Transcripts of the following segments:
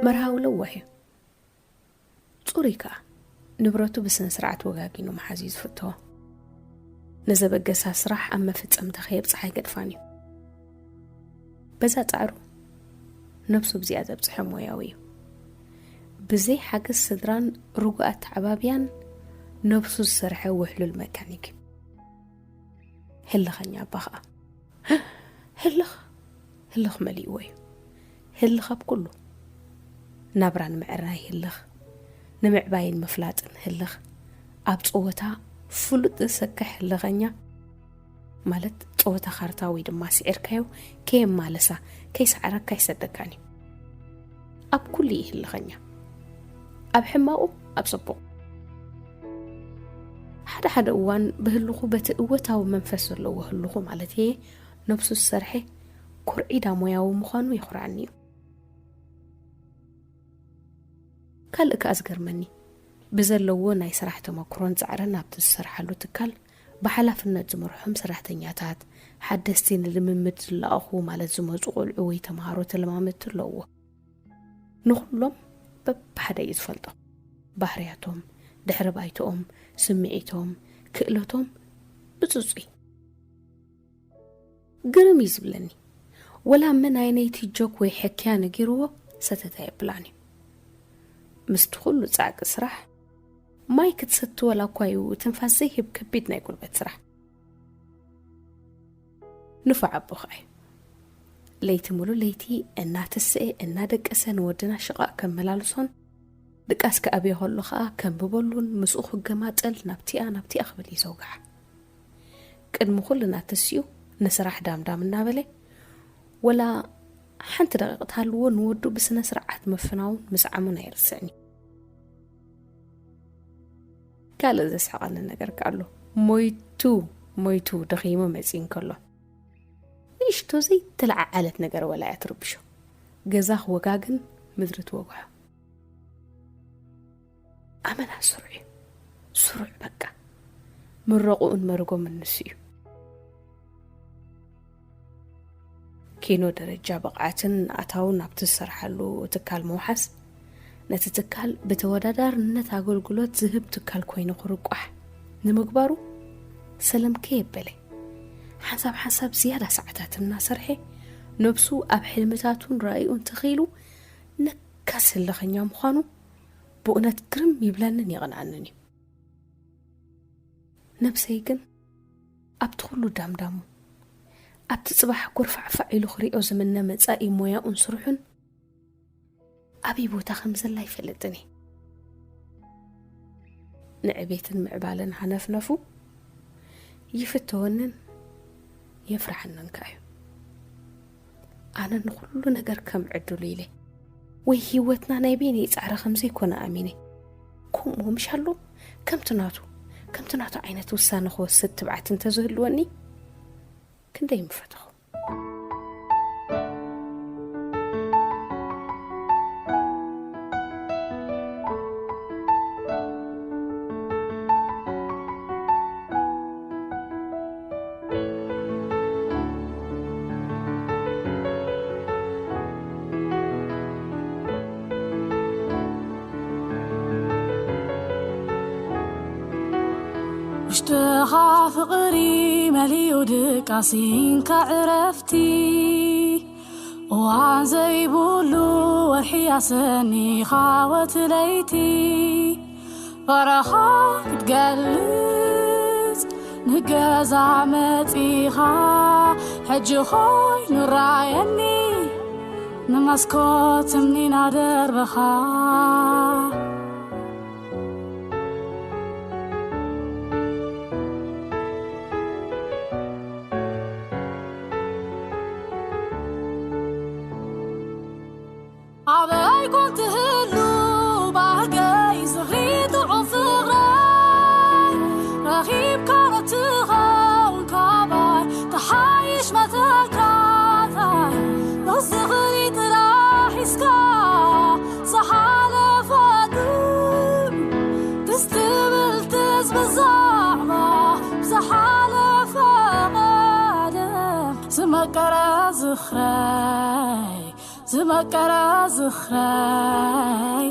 መርሃዊ ለዋህ እዩ። ጽሩይ ከኣ ንብረቱ ብስነ ስርዓት ወጋጊኑ መሓዝ እዩ ዝፍትዎ። ንዘበገሳ ስራሕ ኣብ መፈጸምታ ከየብጽሓ ኣይገድፋን እዩ። በዛ ጻዕሩ ነብሱ ብዚኣ ዘብጽሐ ሞያዊ እዩ። ብዘይ ሓገዝ ስድራን ርጉእ ኣተዓባብያን ነብሱ ዝሰርሐ ውሕሉል መካኒክ እዩ። ህልኸኛ ኣባ ኸኣ ህልኽ ህልኽ መሊእዎ እዩ። ህልኽ ኣብ ኩሉ ናብራ ንምዕራይ ህልኽ፣ ንምዕባይን ምፍላጥን ህልኽ፣ ኣብ ጸወታ ፍሉጥ ዘሰክሕ ህልኸኛ ማለት ጸወታ ካርታ ወይ ድማ ስዒርካዮ ከየማለሳ ከይሰዓረካ ኣይሰደካን እዩ። ኣብ ኩሉ እዩ ህልኸኛ፣ ኣብ ሕማቑ ኣብ ጽቡቕ። ሓደ ሓደ እዋን ብህልኹ በቲ እወታዊ መንፈስ ዘለዎ ህልኹ ማለት እየ ነብሱ ዝሰርሐ ኮርዒዳ ሞያዊ ምዃኑ የኹርዓኒ እዩ። ካልእ ከኣ ዝገርመኒ ብዘለዎ ናይ ስራሕ ተመክሮን ጻዕርን ኣብቲ ዝሰርሓሉ ትካል ብሓላፍነት ዝመርሖም ሰራሕተኛታት ሓደስቲ ንልምምድ ዝለኣኹ ማለት ዝመጹ ቆልዑ ወይ ተምሃሮ ተለማመድቲ ኣለዎ። ንኹሎም በብሓደ እዩ ዝፈልጦም። ባህርያቶም፣ ድሕሪ ባይትኦም፣ ስምዒቶም፣ ክእለቶም ብጽጹይ። ግርም እዩ ዝብለኒ። ወላ መን ኣይነይቲ ጆክ ወይ ሕክያ ነጊርዎ ሰተት ኣየብላን እዩ። ምስቲ ኩሉ ጻዕቂ ስራሕ ማይ ክትሰቲ ወላ እኳ እዩ ትንፋስ ዘይህብ ከቢድ ናይ ጉልበት ስራሕ። ንፉዕ ኣቦ ኸኣ እዩ። ለይቲ ሙሉ ለይቲ እናተስአ እናደቀሰ ንወድና ሽቓቕ ከመላልሶን ድቃስ ክኣብዮ ከሎ ኸኣ ከንብበሉን ምስኡ ክገማጠል ናብቲኣ ናብቲኣ ክብል እዩ ዘውግሓ። ቅድሚ ኩልና ተሲኡ ንስራሕ ዳምዳም እናበለ ወላ ሓንቲ ደቂቕ ትሃልዎ ንወዱ ብስነ ስርዓት ምፍናውን ምስዓሙን ኣይርስዕን እዩ። ካልእ ዘስሕቐኒ ነገር ከ ኣሎ። ሞይቱ ሞይቱ ደኺሙ መጺኡ እንከሎ ንእሽቶ ዘይተለዓዓለት ነገር ወላ እያ ትርብሾ። ገዛ ክወጋግን ምድሪ ትወግሖ። ኣመና ስሩዕ እዩ። ስሩዕ በቃ። ምረቑኡን መርጎምን ንሱ እዩ። ኪኖ ደረጃ ብቕዓትን ኣታውን ናብቲ ዝሰርሓሉ ትካል ምውሓስ፣ ነቲ ትካል ብተወዳዳርነት ኣገልግሎት ዝህብ ትካል ኮይኑ ክርቋሕ ንምግባሩ ሰለም ከየበለ፣ ሓንሳብ ሓንሳብ ዝያዳ ሰዓታት እናሰርሐ፣ ነብሱ ኣብ ሕልምታቱን ራእዩን ተኺሉ ነካስ ህልኸኛ ምዃኑ ብእውነት ግርም ይብለንን የቕንኣንን እዩ። ነብሰይ ግን ኣብቲ ኩሉ ዳምዳሙ፣ ኣብቲ ጽባሕ ጎርፋዕፋዕ ኢሉ ክሪኦ ዝምነ መጻኢ ሞያኡን ስርሑን ኣበይ ቦታ ከም ዘላ ኣይፈልጥን እየ። ንዕቤትን ምዕባለን ሃነፍነፉ ይፍተወንን የፍርሓንን ከኣ እዩ። ኣነ ንኹሉ ነገር ከም ዕድሉ ኢለ ወይ ህይወትና ናይ በይነይ ጻዕሪ ከም ዘይኮነ ኣሚነ፣ ከምኡ ምሽ ኣሎ ከምቲ ናቱ፣ ከምቲ ናቱ ዓይነት ውሳነ ክወስድ ትብዓት እንተዝህልወኒ ክንደይ ምፈተኹ። ውሽጥኻ ፍቕሪ መሊኡ ድቃሲንካ ዕረፍቲ እዋን ዘይብሉ ወርሒ ኣሰኒኻ ወትለይቲ በረኻ ክትገልጽ ንገዛ መጺኻ ሕጂ ኮይኑ ራየኒ ንመስኮት እምኒና ደርበኻ ኣበይ ኮን ትህሉ ባህገይ ዝኽሪ ጥዑም ፍቕረይ ረኺብካ ዶ ትኸውን ካባይ ተሓይሽ መተካታይ ዶ ዝኽሪ ጥራሕ ሒዝካ ዝሓለፈ ግን ትዝ ትብል ትዝ ብዛዕባ ዝሓለፈ ቀደም ዝመቀረ ዝኽረይ ዝመቀረ ዝኽረይ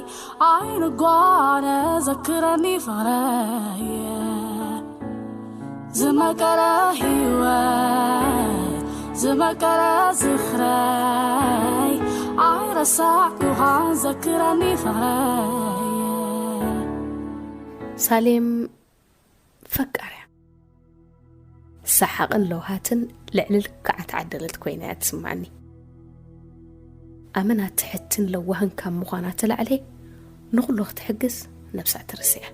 ኣይንጓነ ዘክረኒ ፍቕረይ። ዝመቀረ ህይወት ዝመቀረ ዝኽረይ ኣይረሳዕኩኻን ዘክረኒ ፍቕረይ። ሳሌም ፈቃር እያ። ሰሓቕን ለውሃትን ልዕሊ ልክዓ ተዓደለት ኮይና እያ ትስምዓኒ። ኣመና ትሕትን ለዋህን ካብ ምዃና ተላዕለ ንኹሉ ክትሕግዝ ነብሳ ትርስዕ እያ።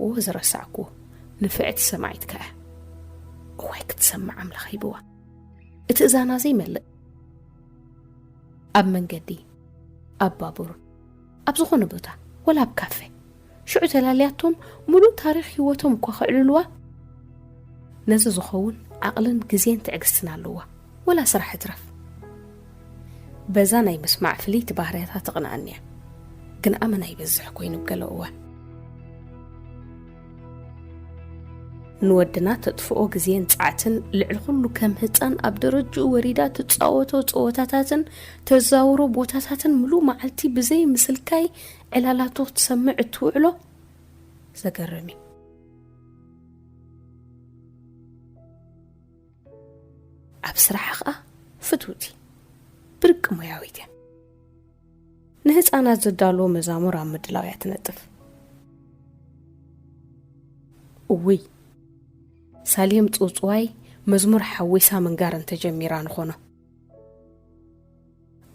እዎ ዝረሳዕኩዎ ንፍዕቲ ሰማዒት ከኣ እዋይ ክትሰምዕ ኣምላኽ ሂብዋ። እቲ እዛና ዘይመልእ ኣብ መንገዲ ኣብ ባቡር ኣብ ዝኾነ ቦታ ወላ ኣብ ካፌ ሽዑ ተላልያቶም ሙሉእ ታሪኽ ህይወቶም እኳ ከዕልልዋ ነዚ ዝኸውን ዓቕልን ግዜን ትዕግስትን ኣለዋ። ወላ ስራሕ ይትረፍ በዛ ናይ ምስማዕ ፍልይቲ ባህርያታ ትቕንኣኒ እያ። ግን ኣመና ይበዝሕ ኮይኑ ገለ እዋን ንወድና ተጥፍኦ ግዜን ጸዓትን ልዕሊ ኩሉ ከም ህጻን ኣብ ደረጅኡ ወሪዳ ትጻወቶ ጸወታታትን ተዛውሮ ቦታታትን ምሉእ መዓልቲ ብዘይ ምስልካይ ዕላላቶ ክትሰምዕ እትውዕሎ ዘገርም እዩ። ኣብ ስራሓ ኸኣ ፍትውቲ ብርቂ ሞያዊት እያ። ንህፃናት ዘዳልዎ መዛሙር ኣብ ምድላው እያ ትነጥፍ። እውይ ሳሌም ፅውፅዋይ መዝሙር ሓዊሳ ምንጋር እንተጀሚራ ንኾኖ።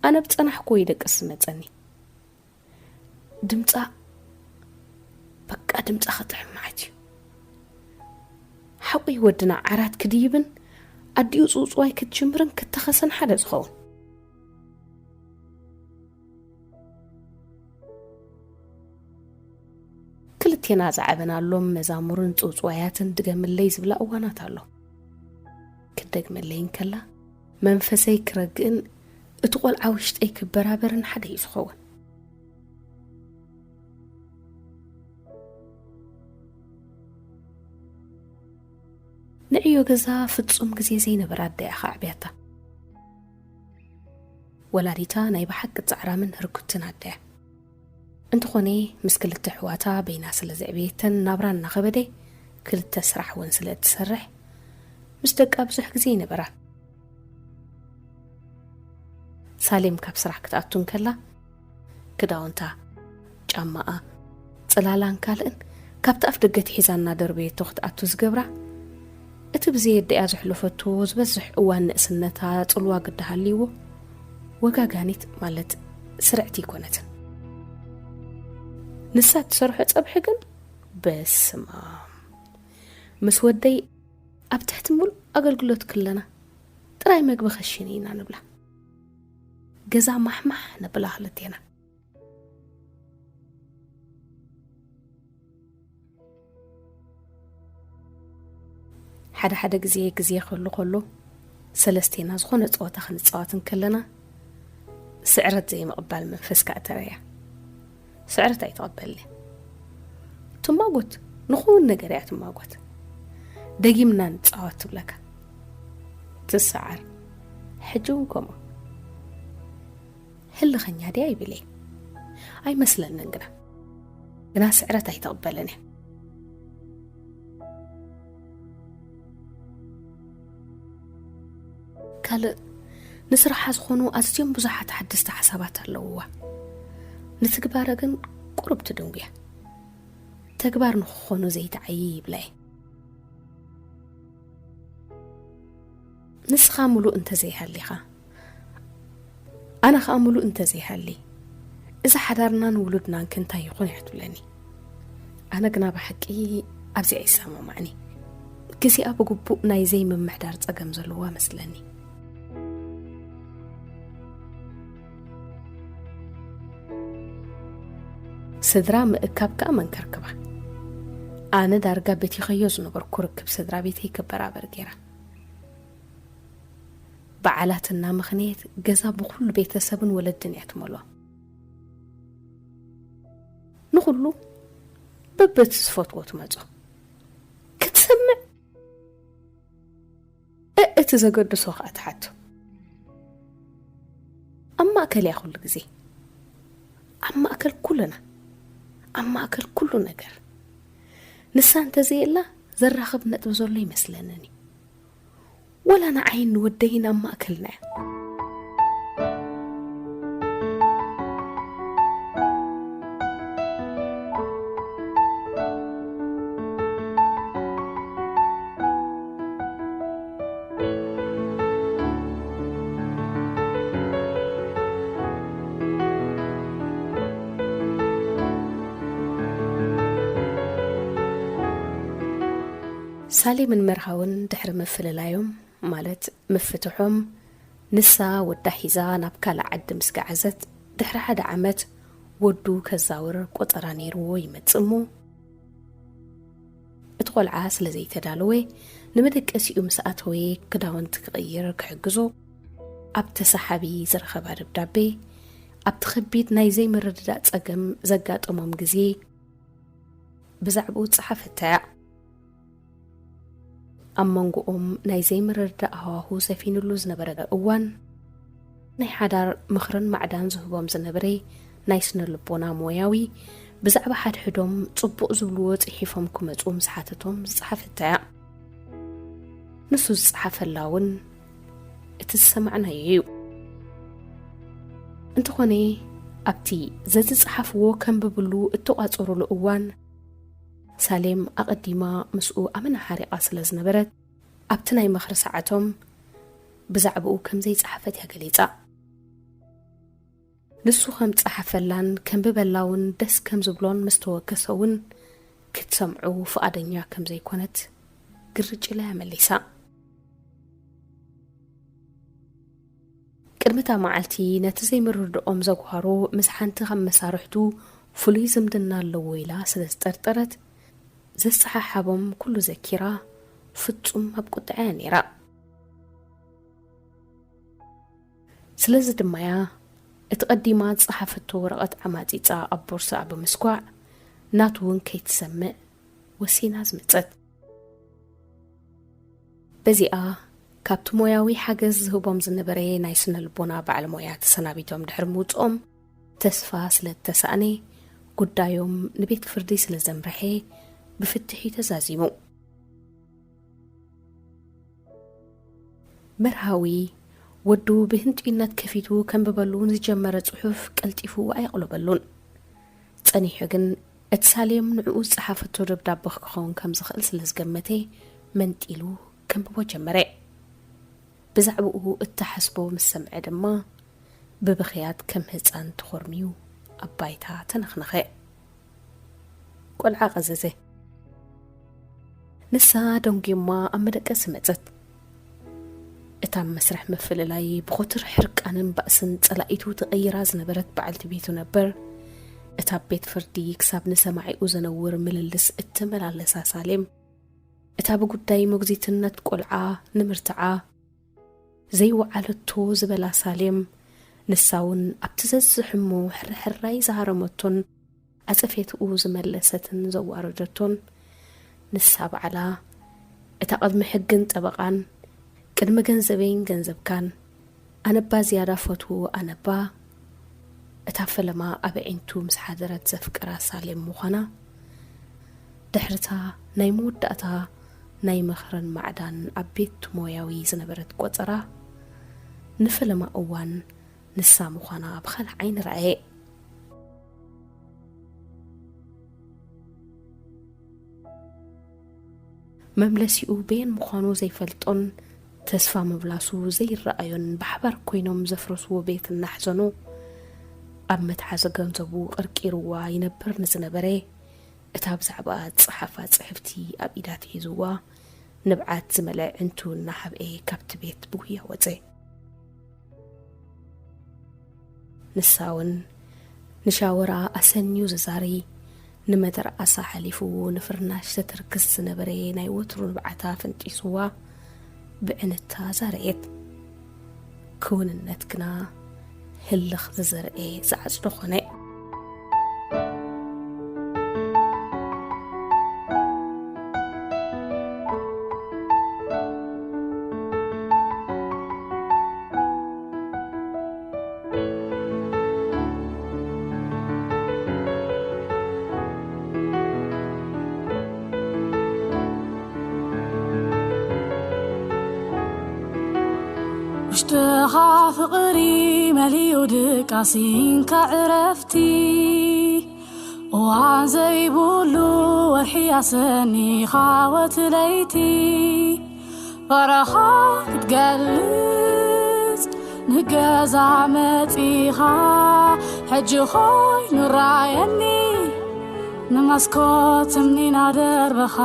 ኣነ ብፀናሕኩ ይደቅስ ዝመፀኒ ድምፃ በቃ ድምፃ ክጥዕም ማዓት እዩ። ሓቁ ወድና ዓራት ክድይብን ኣዲኡ ፅውፅዋይ ክትጅምርን ክተኸሰን ሓደ ዝኸውን። ክልቴና ዝዓበናሎም መዛሙርን ፅውፅዋያትን ድገምለይ ዝብላ እዋናት ኣሎ። ክደግመለይ እንከላ መንፈሰይ ክረግእን እቲ ቆልዓ ውሽጠይ ክበራበርን ሓደ እዩ ዝኸውን። ንዕዮ ገዛ ፍጹም ግዜ ዘይነበራ ኣደያ ኸዓብያታ። ወላዲታ ናይ ብሓቂ ጻዕራምን ህርኩትን ኣደያ። እንተኾነ ምስ ክልተ ኣሕዋታ በይና ስለ ዘዕበየተን ናብራ እናኸበደ ክልተ ስራሕ እውን ስለ እትሰርሕ ምስ ደቃ ብዙሕ ግዜ ይነበራ። ሳሌም ካብ ስራሕ ክትኣቱ እንከላ ክዳውንታ፣ ጫማኣ፣ ጽላላን ካልእን ካብቲ ኣፍ ደገ ትሒዛ እናደርበየቶ ክትኣቱ ዝገብራ፣ እቲ ብዘየደያ ዘሕለፈቶ ዝበዝሕ እዋን ንእስነታ ጽልዋ ግዲ ሃልይዎ፣ ወጋጋኒት ማለት ስርዕቲ ኣይኮነትን። ንሳ እትሰርሖ ጸብሒ ግን በስማም ምስ ወደይ ኣብ ትሕቲ ሙሉእ ኣገልግሎት ክለና ጥራይ መግቢ ከሽኒ ኢና ንብላ። ገዛ ማሕማሕ ነብላ ክልቴና። ሓደ ሓደ ግዜ ግዜ ክህሉ ከሎ ሰለስቴና ዝኾነ ፀወታ ክንፃወት እንከለና ስዕረት ዘይምቕባል መንፈስ ከኣ ተረያ። ስዕረት ኣይትቐበልን እያ። ትማጎት ንኹን ነገር እያ ትማጎት። ደጊምና ንፃወት ትብለካ ትሰዓር። ሕጂ እውን ከምኡ። ህልኸኛ ድያ ይብል እየ። ኣይመስለንን ግና ግና ስዕረት ኣይትቕበልን እያ። ካልእ ንስራሓ ዝኾኑ ኣዝዮም ብዙሓት ሓደስቲ ሓሳባት ኣለውዋ። ንትግባረ ግን ቁሩብ ትድንጉያ። ተግባር ንክኾኑ ዘይትዓዪ ይብላ እየ። ንስኻ ሙሉእ እንተዘይሃሊኻ ኣነ ኸኣ ሙሉእ እንተዘይሃሊ እዚ ሓዳርናን ውሉድናን ክንታይ ይኹን እያ ትብለኒ። ኣነ ግና ብሓቂ ኣብዚኣ ይሰማማዕኒ። ግዜኣ ብግቡእ ናይ ዘይምምሕዳር ጸገም ዘለዋ መስለኒ። ስድራ ምእካብ ከኣ መንከርክባ። ኣነ ዳርጋ በቲኸዮ ዝነበርኩ ርክብ ስድራ ቤተይ ክበራበር ገይራ። በዓላት እናመኽነየት ገዛ ብኹሉ ቤተሰብን ወለድን እያ ትመልኦ። ንኹሉ በበቲ ዝፈትዎ ትመጾ። ክትሰምዕ እ-፣ እቲ ዘገድሶ ኸኣ ትሓቶ። ኣብ ማእከል እያ ኩሉ ግዜ። ኣብ ማእከል ኩልና። ኣብ ማእከል ኩሉ ነገር። ንሳ እንተዘየላ ዘራኽብ ነጥቢ ዘሎ ይመስለንን እዩ። ወላ ንዓይን ንወደይን ኣብ ማእከልና እያ። ሳሌምን መርሃውን ድሕሪ ምፍልላዮም፣ ማለት ምፍትሖም፣ ንሳ ወዳ ሒዛ ናብ ካልእ ዓዲ ምስ ገዓዘት፣ ድሕሪ ሓደ ዓመት ወዱ ከዛውር ቆጸራ ነይርዎ ይመጽእ እሞ፣ እቲ ቆልዓ ስለ ዘይተዳለወ፣ ንመደቀሲኡ ምስ ኣተወ ክዳውንቲ ክቕይር ክሕግዞ ኣብ ተሳሓቢ ዝረኸባ ደብዳቤ፣ ኣብቲ ከቢድ ናይ ዘይምርድዳእ ጸገም ዘጋጠሞም ግዜ ብዛዕባኡ ዝጸሓፈታ እያ። ኣብ መንጎኦም ናይ ዘይምርድዳእ ሃዋሁ ሰፊኑሉ ዝነበረ እዋን፣ ናይ ሓዳር ምኽርን ማዕዳን ዝህቦም ዝነበረ ናይ ስነ ልቦና ሞያዊ፣ ብዛዕባ ሓድሕዶም ጽቡቕ ዝብልዎ ጽሒፎም ክመጹ ምስ ሓተቶም ዝጸሓፈታ እያ። ንሱ ዝጸሓፈላ እውን እቲ ዝሰማዕናዮ እዩ። እንተኾነ፣ ኣብቲ ዘዝጸሓፍዎ ከንብብሉ እተቋጸሩሉ እዋን፣ ሳሌም ኣቐዲማ ምስኡ ኣመና ሓሪቓ ስለ ዝነበረት፣ ኣብቲ ናይ ምኽሪ ሰዓቶም ብዛዕባኡ ከም ዘይጸሓፈት እያ ገሊጻ። ንሱ ከም ጸሓፈላን ከንብበላ እውን ደስ ከም ዝብሎን ምስ ተወከሰ እውን ክትሰምዖ ፍቓደኛ ከም ዘይኮነት ግርጭ ኢላ እያ መሊሳ። ቅድሚ እታ መዓልቲ ነቲ ዘይምርድኦም ዘጉሃሮ ምስ ሓንቲ ካብ መሳርሕቱ ፍሉይ ዝምድና ኣለዎ ኢላ ስለ ዝጠርጠረት፣ ዘሰሓሓቦም ኩሉ ዘኪራ ፍጹም ኣብ ቁጥዐ እያ ነይራ። ስለዚ ድማ እያ እቲ ቀዲማ ዝጸሓፈቶ ወረቐት ዓማጺጻ ኣብ ቦርስኣ ብምስኳዕ ናቱ እውን ከይትሰምዕ ወሲና ዝመጸት። በዚኣ ካብቲ ሞያዊ ሓገዝ ዝህቦም ዝነበረ ናይ ስነ ልቦና በዓል ሞያ ተሰናቢቶም ድሕሪ ምውጽኦም ተስፋ ስለ እተሳእነ ጉዳዮም ንቤት ፍርዲ ስለ ዘምርሐ ብፍትሒ ተዛዚሙ። መርሃዊ ወዱ ብህንጡይነት ከፊቱ ከንብበሉ ንዝጀመረ ጽሑፍ ቀልጢፉ ኣየቕለበሉን። ጸኒሑ ግን እቲ ሳሌም ንዕኡ ዝጸሓፈቶ ደብዳበ ክኸውን ከም ዝኽእል ስለ ዝገመተ መንጢሉ ከንብቦ ጀመረ። ብዛዕባኡ እተሓስቦ ምስ ሰምዐ ድማ ብብኽያት ከም ህጻን ተኾርምዩ ኣብ ባይታ ተነኽነኸ። ቆልዓ ቀዘዘ። ንሳ ደንጉዮማ ኣብ መደቀሲ መጸት። እታ ኣብ መስርሕ ምፍልላይ ብኾትር ሕርቃንን ባእስን ጸላኢቱ ተቐይራ ዝነበረት በዓልቲ ቤቱ ነበር፣ እታ ቤት ፍርዲ ክሳብ ንሰማዒኡ ዘነውር ምልልስ እተመላለሳ ሳሌም፣ እታ ብጉዳይ ሞግዚትነት ቆልዓ ንምርትዓ ዘይወዓለቶ ዝበላ ሳሌም፣ ንሳ እውን ኣብቲ ዘዝሕሙ ሕርሕራይ ዝሃረመቶን ዓጸፌትኡ ዝመለሰትን ዘዋረደቶን፣ ንሳ ባዕላ እታ ቅድሚ ሕግን ጠበቓን፣ ቅድሚ ገንዘበይን ገንዘብካን፣ ኣነባ ዝያዳ ፈትዉ ኣነባ፣ እታ ፈለማ ኣብ ኣዒንቱ ምስ ሓደረት ዘፍቅራ ሳሌም ምዃና፣ ድሕርታ ናይ መወዳእታ ናይ ምኽርን ማዕዳን ኣብ ቤት ሞያዊ ዝነበረት ቆጸራ፣ ንፈለማ እዋን ንሳ ምዃና ብኻልእ ዓይኒ ረኣየ። መምለሲኡ በየን ምዃኑ ዘይፈልጦን ተስፋ ምምላሱ ዘይረኣዮን ብሓባር ኮይኖም ዘፍረስዎ ቤት እናሕዘኑ ኣብ መትሓዚ ገንዘቡ ቀርቂርዋ ይነብር ንዝነበረ፣ እታ ብዛዕባኣ ዝጸሓፋ ጽሕፍቲ ኣብ ኢዳ ትሒዝዋ ንብዓት ዝመልአ ዕንቱ እናሓብኤ ካብቲ ቤት ብጉያ ወጸ። ንሳ እውን ንሻወራ ኣሰንዩ ዝዛሪ፣ ንመተርኣሳ ሓሊፉ ንፍርናሽ ተተርክስ ዝነበረ ናይ ወትሩ ንብዓታ ፈንጢስዋ፣ ብዕንታ ዛረየት። ክውንነት ግና ህልኽ ዝዘርኤ ዝዓጽዶ ኾነ። ውሽጥኻ ፍቕሪ መሊኡ ድቃስ ኢንካ ዕረፍቲ። እዋን ዘይብሉ ወርሒ ኣሰኒኻ ወትለይቲ። ፍቕርኻ ክትገልጽ ንገዛ መጺኻ፣ ሕጂ ኮይኑ ራየኒ ንመስኮት እምኒና ደርበኻ።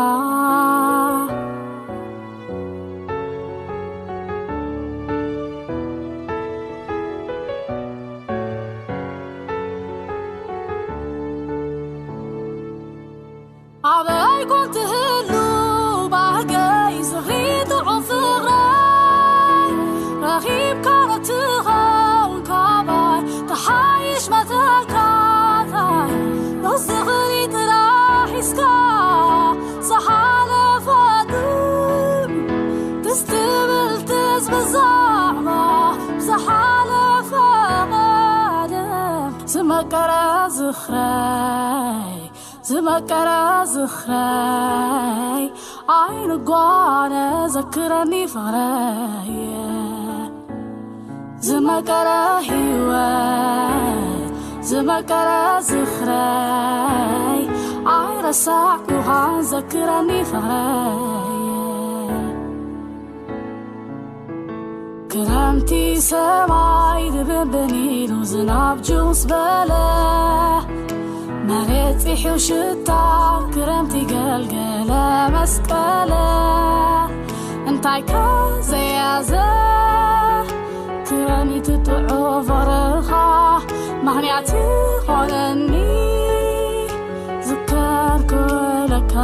ኣበይ ኮን ትህሉ ባህገይ ዝኽሪ ጥዑም ፍቕረይ፣ ረኺብካ ዶ ትኸውን ካባይ ተሓይሽ መተካታይ? ዶ ዝኽሪ ጥራሕ ሒዝካ ዝሓለፈ ግን ትስ ትብል ትዝ ብዛዕባ ዝሓለፈ ቀደም ዝመቀረ ዝኽረይ ዝመቀረ ዝኽረይ ኣይንጓነ ዘክረኒ ፍቕረየ። ዝመቀረ ህይወት ዝመቀረ ዝኽረይ ኣይረሳዕኩኻን ዘክረኒ ፍቕረየ። ክረምቲ ሰማይ ድብንብን ኢሉ ዝናብ ጁስ በለ፣ መሬት ፂሒው ሽታ ክረምቲ ገልገለ መስቀለ። እንታይ ከ ዘያዘ ክረምቲ ጥዑም ፍቕርኻ ምኽንያት ይኾነኒ ዝከር ክብለካ።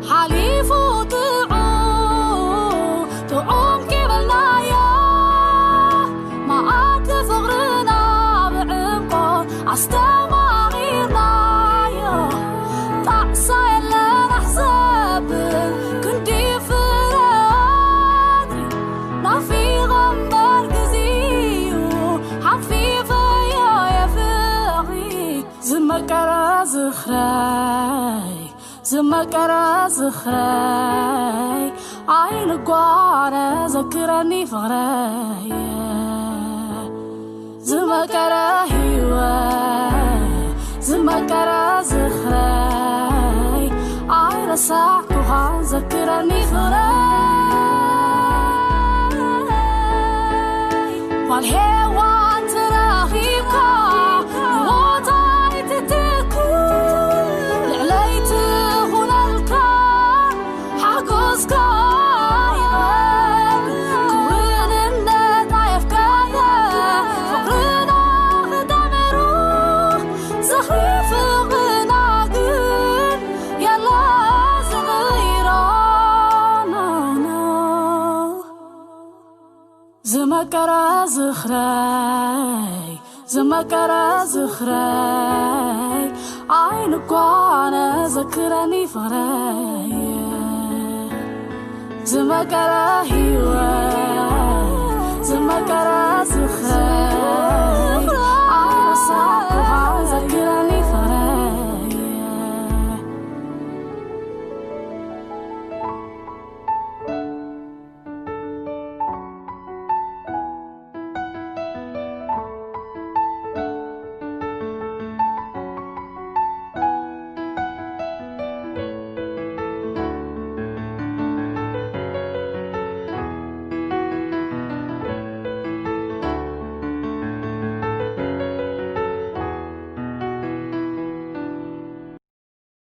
ሓሊፉ ጥዑም ጥዑም ቂበልናዮ፣ መኣዲ ፍቕርና ብዕምቆት ኣስተማቒርናዮ። ጣዕሳ የለን ኣሕዘብል ክንዲ ፍረ ናፊቐ እምበር ግዚኡ ሓፊፈዮ የፍቕሪ። ዝመቀረ ዝኽረይ ዝመቀረ ዝኽረይ ኣይንጓነ ዘክረኒ ፍቕረየ። ዝመቀረ ህይወት ዝመቀረ ዝኽረይ ኣይረሳዕኩኻን ዘክረኒ ፍቕረይ። ጓል ሄዋን ተራኺብካ ንቦታይ ትትኩ ልዕለይ ትኹነልካ ሓጎስካ ይበል ክውንነት ኣየፍቀደ ፍቕርና ክተምሩ ዝኽሪ ፍቕርና ግን የለ ዝቕይሮ። No, no። ዝመቀረ ዝኽረይ ዝመቀረ ዝኽረይ ኣይንጓነ ዘክረኒ ፍቕረይ። ዝመቀረ ህይወት ዝመቀረ ዝኽረይ ኣይረሳዕኩኻን ዘክረኒ